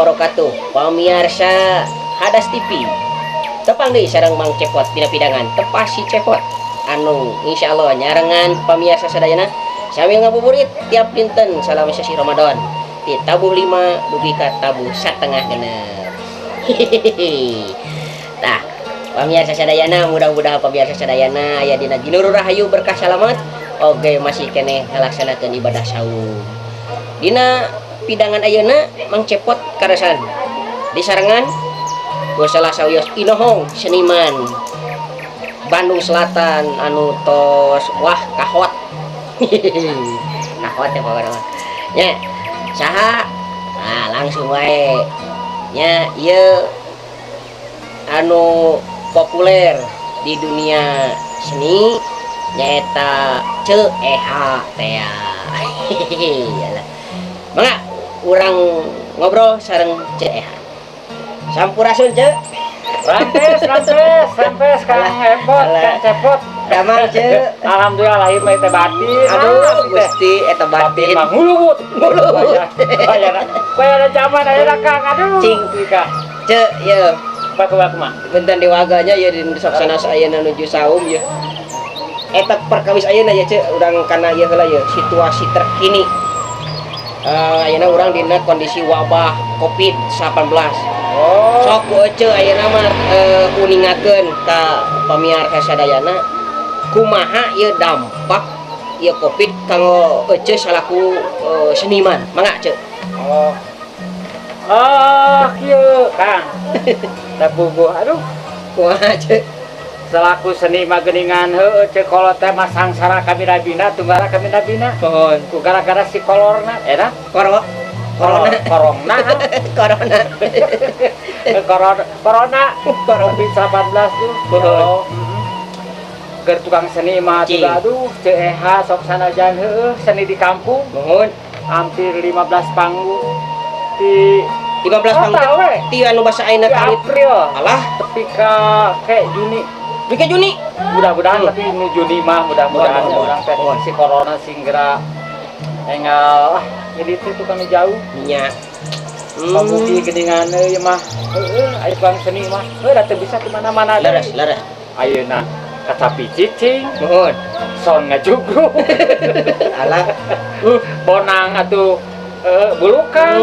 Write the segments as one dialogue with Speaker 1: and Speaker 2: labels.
Speaker 1: Wabarakatuh. Pamiarsa Hadas TV, tepang deui sareng Mang Cepot dina pidangan Tepasi Cepot anu insyaallah nyarengan pamiarsa sadayana sambil ngabuburit tiap dinten salama sasi Ramadan di tabuh 5 dugi ka tabuh satengah genep. Tah, pamiarsa sadayana, mudah-mudahan pamiarsa sadayana aya dina ginuru rahayu, berkah, salamat, oge masih keneh ngalaksanakeun ibadah saum. Dina pidangan ayeuna Mang Cepot karasan disarengan ku salah sawios inohong seniman Bandung Selatan anu tos wah kahot kahot ya pokoknya mah. Nya saha? Nah, langsung wae nya, ieu anu populer di dunia seni, nyaeta Ceu Eha teh. Yalah. Mangga urang ngobrol sareng Ceu Eha. Sampurasun, Ceu.
Speaker 2: Rampes, rampes, rampes, Kang Epot,
Speaker 1: Alah.
Speaker 2: Kang Cepot.
Speaker 1: Damang, Ceu?
Speaker 2: Alhamdulillah, lahir mah teh batin.
Speaker 1: Aduh,
Speaker 2: Ah, teh.
Speaker 1: Gusti, eta
Speaker 2: Batin
Speaker 1: batin.
Speaker 2: mah ngulubut.
Speaker 1: Ngulubut.
Speaker 2: Bayar, bayar zaman ayeuna, Kang. Aduh.
Speaker 1: Cing.
Speaker 2: Kang.
Speaker 1: Ceu, ye.
Speaker 2: Apa kumaha kumaha?
Speaker 1: Benten diwaganya ya di sok sanes ayeuna nuju saum ya. Eta perkawis ayeuna ya, Ceu, urang kana ieu heula ya, situasi terkini. Ayeuna urang dina kondisi wabah Covid-19.
Speaker 2: Oh.
Speaker 1: Sok ku Ece ayeuna mah uningakeun ka pamiarsa sadayana kumaha ieu dampak ieu Covid kanggo Ece salaku seniman. Mangga, Ceu.
Speaker 2: Oh. Ah, kieu, Kang. Teh bubuh, aduh.
Speaker 1: Kumaha, Ceu?
Speaker 2: Selaku seni mah geuningan, heueuh, ceu kolot teh mah sangsara kabina-bina, tunggara kabina-bina.
Speaker 1: Pohon.
Speaker 2: Ku gara-gara si kolorna, eta
Speaker 1: Koro corona.
Speaker 2: Corona.
Speaker 1: Corona.
Speaker 2: Corona, corona, Covid-19 tuh.
Speaker 1: Mohon.
Speaker 2: Oh, Keur tukang seni mah
Speaker 1: Cing.
Speaker 2: tuh, aduh, Ceu Eha sok sanajan heueuh seni di kampung
Speaker 1: Mohon.
Speaker 2: hampir 15 panggung di
Speaker 1: 15
Speaker 2: kota
Speaker 1: panggung
Speaker 2: we.
Speaker 1: ti anu basa ayeuna
Speaker 2: Di
Speaker 1: kawit.
Speaker 2: April
Speaker 1: Alah,
Speaker 2: tepi ka ke Juni.
Speaker 1: Dugi ka Juni.
Speaker 2: Mudah-mudahan, tapi ini Juni mah mudah-mudahan
Speaker 1: Mohon, mohon,
Speaker 2: urang teh
Speaker 1: mohon.
Speaker 2: Si corona singgera enggal ah, jadi itu tukang jauh.
Speaker 1: Nya.
Speaker 2: Pamugi geuningan euy mah heueuh aya tukang seni mah heuh da teu bisa di mana-mana.
Speaker 1: Leres, leres.
Speaker 2: Ayeuna kacapi cicing,
Speaker 1: Mohon.
Speaker 2: Son ngajugruk.
Speaker 1: Alah.
Speaker 2: Bonang atuh bulukan,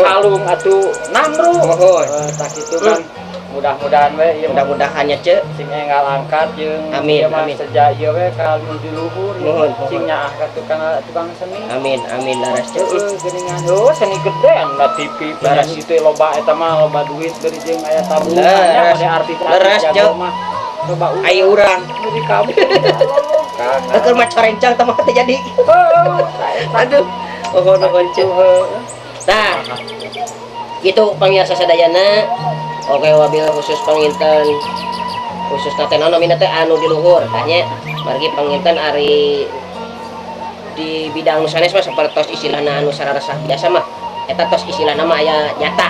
Speaker 2: calung atuh namru.
Speaker 1: Mohon.
Speaker 2: Tak itu kan mudah-mudahan we ieu mah
Speaker 1: Mudah-mudahan ya, Ceu.
Speaker 2: Sing enggal angkat jeung
Speaker 1: Amin,
Speaker 2: ieu mah
Speaker 1: amin.
Speaker 2: Seja ieu we ka di luhur.
Speaker 1: Mohon, mohon.
Speaker 2: Sing nyaah ka tukang tukang seni.
Speaker 1: Amin, amin, leres, Ceu.
Speaker 2: Heeh, geuningan heuh seni gede anu na TV
Speaker 1: Leres.
Speaker 2: penyanyi itu loba, eta mah loba duit beri jeung aya tabungan
Speaker 1: Leres.
Speaker 2: nya artis.
Speaker 1: Leres, Ceu.
Speaker 2: Mah loba uang.
Speaker 1: Ayo urang.
Speaker 2: Di kampung, ya Allah, Kang.
Speaker 1: Keur mah corencang teh mah teu jadi.
Speaker 2: Heuh,
Speaker 1: Aduh. Mohon, mohon, Ceu. Nah, gitu pamirsa sadayana. Oke, wabil khusus panginten khusus teh naon namina teh anu di luhur tah nya. Margi panginten ari di bidang nu sanes mah sapertos istilahna anu sararesah biasa mah eta tos istilahna mah aya nyata.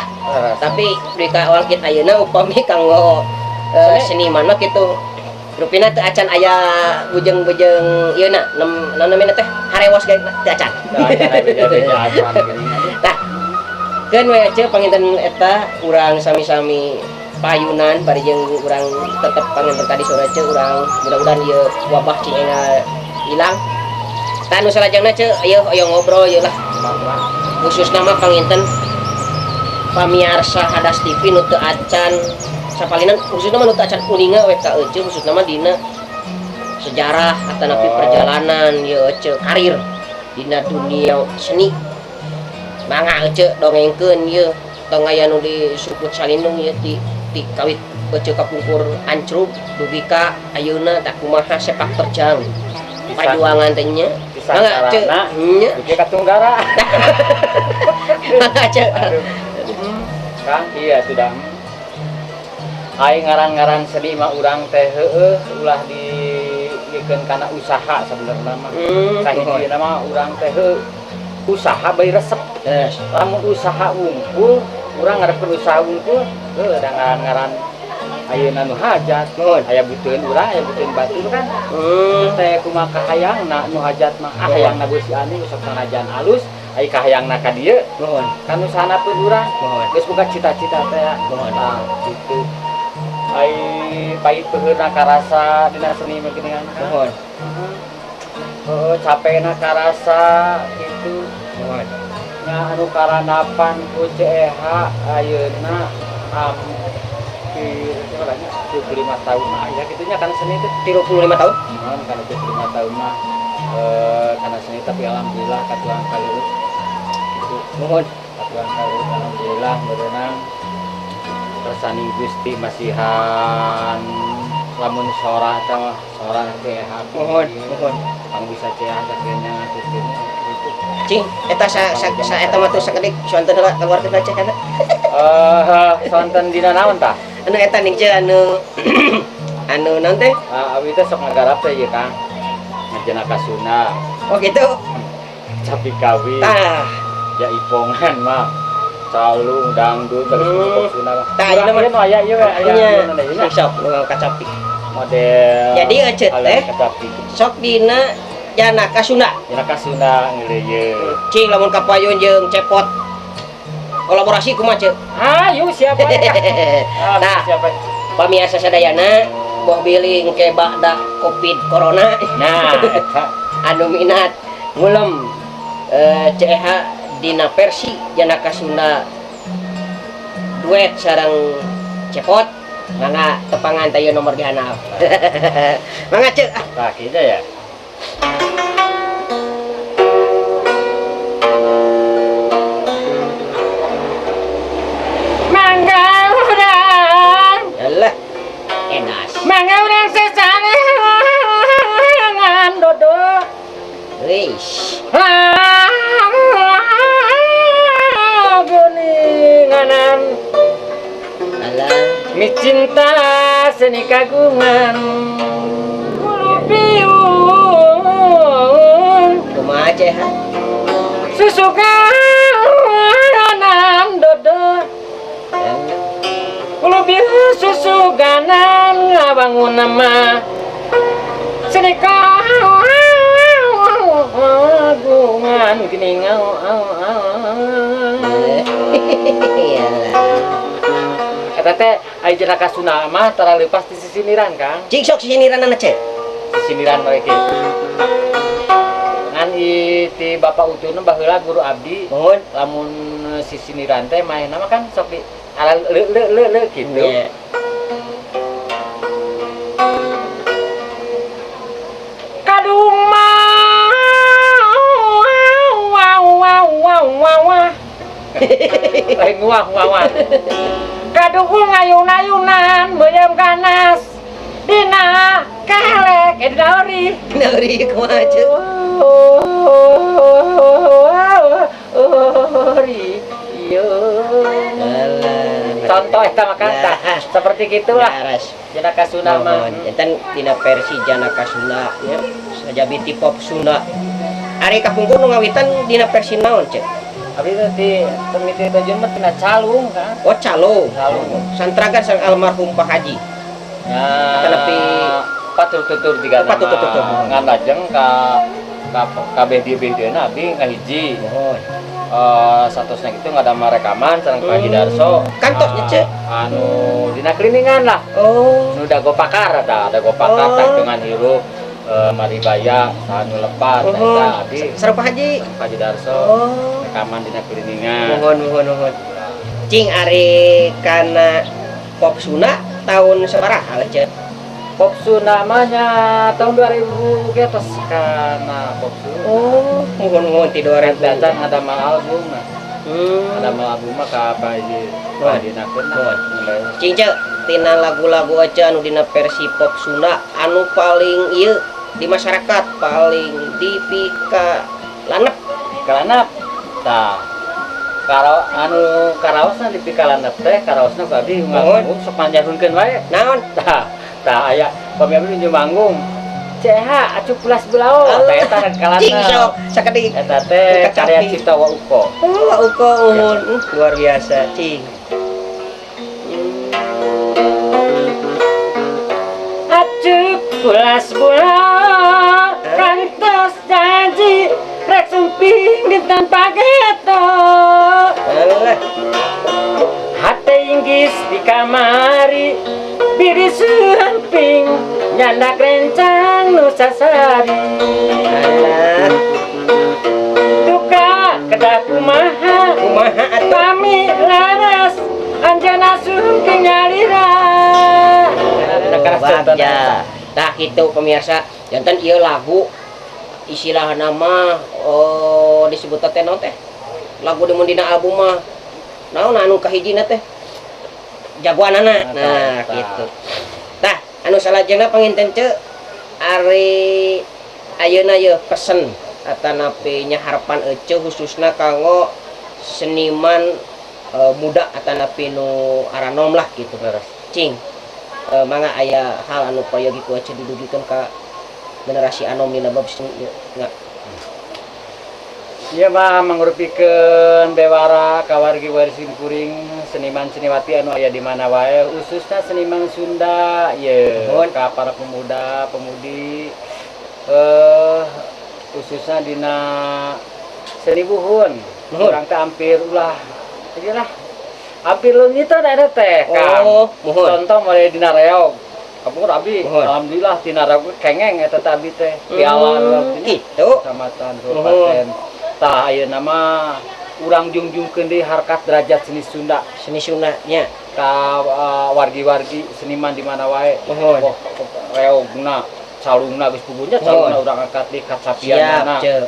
Speaker 1: Tapi di ka wangkit ayeuna upami kanggo seniman mah kitu rupina teu acan aya bujeng-bujeng ieu na nem naon namina teh harewos ge teu acan. Tah, keun we, Ceu, panginten eta urang sami-sami payunan bari jeung urang tetep panginten tadi sore, Ceu, urang mudah-mudahan ieu wabah cing enggal hilang. Tah, nu salajengna, Ceu, ieu hoyong ngobrol ieu lah, khususna mah panginten pamiarsa Hadas TV nu teu acan sapalinan, khususna mah nu teu acan uninga we ka Ece, khususna mah dina sejarah atanapi perjalanan ieu Ece karir dina dunia seni. Mangga, Ece, dongengkeun ieu, tong aya nu disuput salindung ieu ti ti kawit Ece kapungkur ancrub dugi ka ayeuna tak kumaha sepak terjang pajuangan teh nya. Mangga, Ceu.
Speaker 2: Sarana
Speaker 1: Nya.
Speaker 2: dugi ka Tunggara.
Speaker 1: Mangga, Ceu.
Speaker 2: Aduh. Kang, iya sudah. Aing ngaran-ngaran seni mah urang teh heueuh ulah di kana usaha sebenarnya mah. Kahiji mah urang teh heueuh usaha bari resep.
Speaker 1: Yes.
Speaker 2: Lamun usaha wungkul, urang ngarepkeun usaha wungkul, heueuh da ngaran-ngaran ayeuna nu hajat.
Speaker 1: Mohon.
Speaker 2: Aya butuheun urang, aya butuheun batur kan. Teh kumaha kahayangna nu hajat mah, ah, hayangna beusi anu sok sanajan alus. Ai kahayangna ka dieu
Speaker 1: Mohon.
Speaker 2: Kanu sanapeun urang.
Speaker 1: Mohon.
Speaker 2: Geus boga cita-cita teh.
Speaker 1: Mohon.
Speaker 2: Nah, gitu. Ai pait peuheurna karasa dina seni mah geuningan kan.
Speaker 1: Mohon.
Speaker 2: Heeh, capena karasa gitu.
Speaker 1: Mohon.
Speaker 2: Nya anu karanapan ku CEH ayeuna hampir sebenarnya 25 tahun mah aya kitu nya kana seni teh.
Speaker 1: 35 tahun.
Speaker 2: Mohon kana 25 tahun mah kana seni, tapi alhamdulillah katuang kaleureut gitu.
Speaker 1: Mohon.
Speaker 2: Katuang kaleureut, alhamdulillah berenang kersaning Gusti masihan lamun sora teh mah sora CEH.
Speaker 1: Mohon, mohon.
Speaker 2: Pang bisa CEH sakenya gitu gitu.
Speaker 1: Cing, eta sa sa, sa eta mah tuh sakedik sonten heula keluarkeun heula, kana.
Speaker 2: Sonten dina naon tah?
Speaker 1: Anu eta ning ce anu anu naon teh?
Speaker 2: Ah, abi teh sok ngagarap teh ieu, Kang. Ngajenaka Sunda,
Speaker 1: Oh gitu.
Speaker 2: Capi kawin,
Speaker 1: Tah,
Speaker 2: jaipongan mah. Calung, dangdut, terus pop Sunda mah.
Speaker 1: Tah, ieu mah
Speaker 2: ieu nu aya ieu aya
Speaker 1: nya
Speaker 2: ieu nu aya nya.
Speaker 1: Sok nu kacapi.
Speaker 2: Model.
Speaker 1: Jadi eceut teh.
Speaker 2: Kacapi.
Speaker 1: Sok dina Janaka Sunda.
Speaker 2: Janaka Sunda ngeuleuyeuh.
Speaker 1: Cing, lamun kapayun jeung Cepot kolaborasi kumaha, Ceu?
Speaker 2: Ayo siapa ya? Ah,
Speaker 1: Nah.
Speaker 2: siapa?
Speaker 1: Pamiarsa sadayana, boh bilih engke ba'da Covid corona
Speaker 2: Nah, eta.
Speaker 1: Anu minat ngulem CEH dina versi Janaka Sunda duet sareng Cepot, mangga tepangan tayo nomor di handap. Mangga, Ceu, ah.
Speaker 2: Tah kieu ya. Mangga urang,
Speaker 1: Alah, edas.
Speaker 2: Mangga urang sesarengan dodo.
Speaker 1: Wis.
Speaker 2: Geninganan
Speaker 1: Alah.
Speaker 2: Micinta seni kagungan Kulupiun
Speaker 1: Kumaha, Ceu, ha?
Speaker 2: Susuganan dodo Kulupiun susuganan ngabangun nama seni kagungan geningan.
Speaker 1: Iyalah.
Speaker 2: Eta teh aya Janaka Sunda mah tara leupas di sisiniran, Kang.
Speaker 1: Cing, sok sisiniranana, Ceu.
Speaker 2: Sisiniran mereka. Ngan ti Bapak Utun baheula guru abdi
Speaker 1: Mohon.
Speaker 2: Lamun sisiniran teh maenna mah kan sok di ala le le le le gitu.
Speaker 1: Iya.
Speaker 2: Kadung mah wow wow wow wow wow. Lain wah wah wah. Kadung ayun-ayunan meuyeum ganas dina kelek dina ori.
Speaker 1: Nari kumaha, Ceu?
Speaker 2: Ori. Yo.
Speaker 1: Alah.
Speaker 2: Contoh eta mah kan tah.
Speaker 1: Nah.
Speaker 2: Seperti gitulah.
Speaker 1: Laras.
Speaker 2: Janaka Sunda mah.
Speaker 1: Mohon. Janten dina versi Janaka Sunda nya sajabiti pop Sunda. Ari kapungkur nu ngawitan dina versi naon, Ceu?
Speaker 2: Abdi teh ti temiti tujuan mah tina calung kan.
Speaker 1: Oh, calung.
Speaker 2: Calung.
Speaker 1: Santragan sang almarhum Pak Haji.
Speaker 2: Ya.
Speaker 1: Tapi
Speaker 2: patur tutur juga
Speaker 1: Patur tutur.
Speaker 2: Ngan lajeng ka kabeh dieu beh dieu abdi ngahiji.
Speaker 1: Mohon.
Speaker 2: Satosna gitu ngadamel rekaman sareng Pak Haji Darso.
Speaker 1: Kantosnya, Ceu?
Speaker 2: Anu dina kliningan lah.
Speaker 1: Oh.
Speaker 2: Nu dago pakar ada dago pakar
Speaker 1: Oh.
Speaker 2: tangtungan hirup maribaya anu lepat
Speaker 1: Mohon.
Speaker 2: eta abdi
Speaker 1: Sareng Pak Haji.
Speaker 2: Pak Haji Darso
Speaker 1: Oh.
Speaker 2: rekaman dina kliningan.
Speaker 1: Mohon, mohon, mohon. Cing, ari kana pop Sunda tahun sabaraha, Ceu?
Speaker 2: Pop Sunda namanya tahun 2000 ke atas kana pop Sunda.
Speaker 1: Oh, mohon mohon ti 2000.
Speaker 2: Dacan ada mal album nah. Ada mal album mah ka Pak Haji Pak Haji Nakeun.
Speaker 1: Mohon. Cing, Ceu, tina lagu-lagu aja anu dina versi pop Sunda anu paling ieu di masyarakat paling dipika lanep.
Speaker 2: Kalanap. Tah. Kalau anu karaosna dipikalanep teh karaosna ku abdi
Speaker 1: Mohon.
Speaker 2: nganggung sok manjahunkeun wae.
Speaker 1: Naon?
Speaker 2: Tah, tah aya pami abdi nuju manggung. CH acup belas bulao. Tah eta kalanep.
Speaker 1: Cing, sok sakedik.
Speaker 2: Eta teh
Speaker 1: Kecapi.
Speaker 2: Karya cipta Wa Uko.
Speaker 1: Oh, Uko uhun. Luar biasa, cing.
Speaker 2: Acuk pulas bulao kantos janji Rek sumping dinten pageto.
Speaker 1: Alah.
Speaker 2: Hate inggis di kamari, biri sumping nyandak rencang nu sasari.
Speaker 1: Alah.
Speaker 2: Duka kedah kumaha?
Speaker 1: Kumaha atuh?
Speaker 2: Pami laras anjeunna sumping nyalira.
Speaker 1: Bagja. Tah, kitu pemirsa, janten ieu lagu istilah nama, oh, disebut teh naon teh? Lagu di mun dina album mah naon anu kahijina teh? Jagoanana. Nah, gitu. Tah, anu salajengna panginten, Ceu, ari ayeuna ye pesen atanapi nya harapan Ece khususna kanggo seniman muda atanapi nu aranom lah gitu. Cing, mangga aya hal anu prayogi ku Ece didugikeun ka generasi anom dina bab seni ieu nggak?
Speaker 2: Ieu mah mangrupikeun bewara ka wargi-wargi simkuring, seniman seniwati anu aya di mana wae, khususna seniman Sunda ye.
Speaker 1: Nuhun.
Speaker 2: Ka para pemuda pemudi, khususnya dina seni buhun.
Speaker 1: Nuhun.
Speaker 2: Urang teh hampir ulah ieu lah, hampir leungit teh teh, Kang.
Speaker 1: Oh, muhun.
Speaker 2: Contoh mulai dina reog kapungkur abdi.
Speaker 1: Nuhun.
Speaker 2: Alhamdulillah tina reog kengeng eta teh abdi teh piala
Speaker 1: Gitu.
Speaker 2: kecamatan, kabupaten. Tah, ayeuna mah urang jungjungkeun deui harkat derajat seni Sunda.
Speaker 1: Seni Sunda nya.
Speaker 2: Ka wargi-wargi seniman di mana wae.
Speaker 1: Nuhun.
Speaker 2: Wah, reogna, calungna geus pugunya, calungna urang angkat deui kacapianana.
Speaker 1: Siap, Ceu.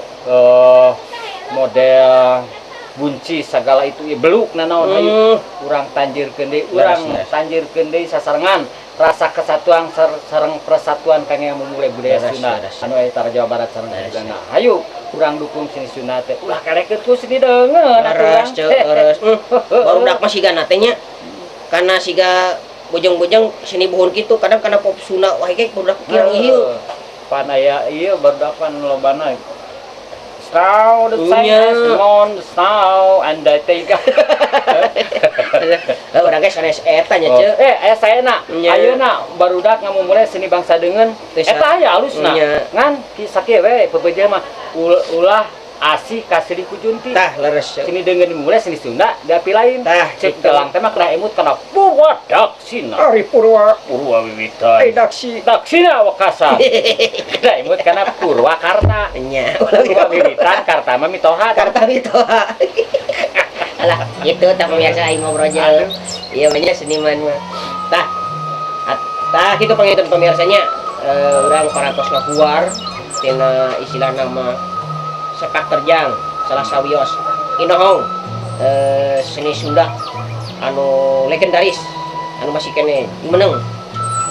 Speaker 2: Model buncis segala itu ieu beluk naon, hayu urang tanjirkeun deui, urang
Speaker 1: Leres, leres.
Speaker 2: tanjirkeun deui sasarengan rasa kesatuan sareng persatuan kangge memulai budaya
Speaker 1: Leres,
Speaker 2: Sunda
Speaker 1: leres.
Speaker 2: anu aya tara Jawa Barat sareng
Speaker 1: Leres.
Speaker 2: Sunda. Hayu urang dukung seni Sunda teh, ulah kalekeun ku seni deungeun atuh
Speaker 1: Leres,
Speaker 2: urang
Speaker 1: Ceu,
Speaker 2: teh.
Speaker 1: Leres. Barudak mah siga teh nya. Karena siga bojong-bojong seni buhun kitu, kadang kana pop Sunda wah ge barudak kirang ieu.
Speaker 2: Pan aya ieu barudak pan lobana Snow, the
Speaker 1: Nya.
Speaker 2: Snow, the snow, and the tiga.
Speaker 1: Lah, urang ge sanes eta nya,
Speaker 2: Oh.
Speaker 1: Ceu.
Speaker 2: Eh, saya na,
Speaker 1: Nya.
Speaker 2: ayeuna barudak ngamumule seni bangsa deungeun.
Speaker 1: Teu
Speaker 2: Eta aya alusna.
Speaker 1: Nya.
Speaker 2: Ngan ki sakieu we pebeja mah ulah asih kasilih ku junti.
Speaker 1: Tah, leres, Ceu.
Speaker 2: Seni deungeun dimulai seni Sunda diapi lain.
Speaker 1: Tah,
Speaker 2: Cek
Speaker 1: gitu.
Speaker 2: Dalang teh mah kena emut kana Purwa Daksina.
Speaker 1: Ari Purwa.
Speaker 2: Purwa Wiwitan.
Speaker 1: Daksi.
Speaker 2: Daksina Wakasa. Kena emut kana Purwakarta.
Speaker 1: Nya.
Speaker 2: Purwa Wiwitan, Karta mah mitoha.
Speaker 1: Karta mitoha. Alah, gitu tah pemirsa, aing ngobrol aja. Iya, banyak seniman mah. Tah. Tah kitu panginten pemirsanya. Urang parantos ngahuar tina istilah nama sepak terjang salah sawios inohong seni Sunda anu legendaris anu masih kene jumeneng.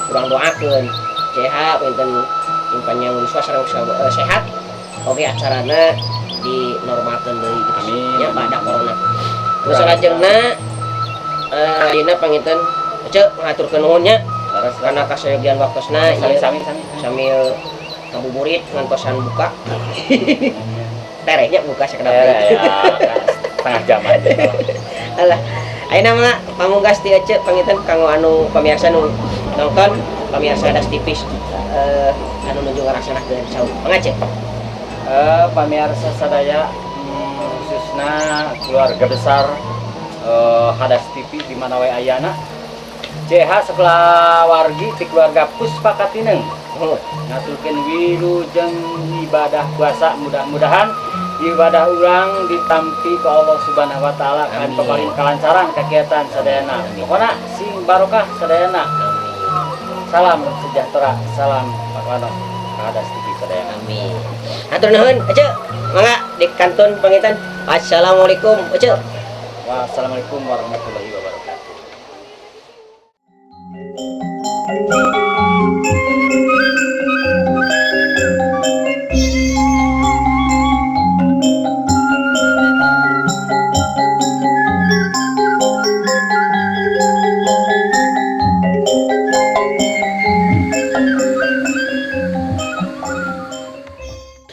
Speaker 1: Urang doakeun sehat, panginten panjang yuswa sareng sehat, oke acarana dinormalkeun deui gitu.
Speaker 2: Amin.
Speaker 1: Ya, pada corona. Terus salajengna ayeuna panginten Ceu ngaturkeun nuhun nya
Speaker 2: Leres.
Speaker 1: Karena kasayogian waktosna
Speaker 2: Sami
Speaker 1: ieu
Speaker 2: sami sami.
Speaker 1: Sambil ngabuburit ngantosan buka terehnya, buka sakedap
Speaker 2: Ya,
Speaker 1: deui.
Speaker 2: ya, setengah jam aja.
Speaker 1: Alah, ayeuna mah pamungkas ti Ece panginten kanggo anu pamirsa nu nonton, pamirsa Das TV anu nuju ngaraksanakeun saur. Mangga, Ceu.
Speaker 2: Pamirsa sadaya, khususna keluarga besar Hadas TV di mana wae ayana. CH sekolah wargi di keluarga Puspa Katineng
Speaker 1: Nuhun.
Speaker 2: Ngaturkeun wilujeng ibadah puasa, mudah-mudahan ibadah urang ditampi ku Allah Subhanahu wa taala kan
Speaker 1: Amin.
Speaker 2: paparin kalancaran kegiatan sadayana.
Speaker 1: Amin.
Speaker 2: Pokona sing barokah sadayana.
Speaker 1: Amin.
Speaker 2: Salam sejahtera, salam Pak Wano, Hadas TV sadayana.
Speaker 1: Amin. Hatur nuhun, Ece. Mangga di kantun panginten. Assalamualaikum, Ece.
Speaker 2: Wassalamualaikum warahmatullahi wabarakatuh.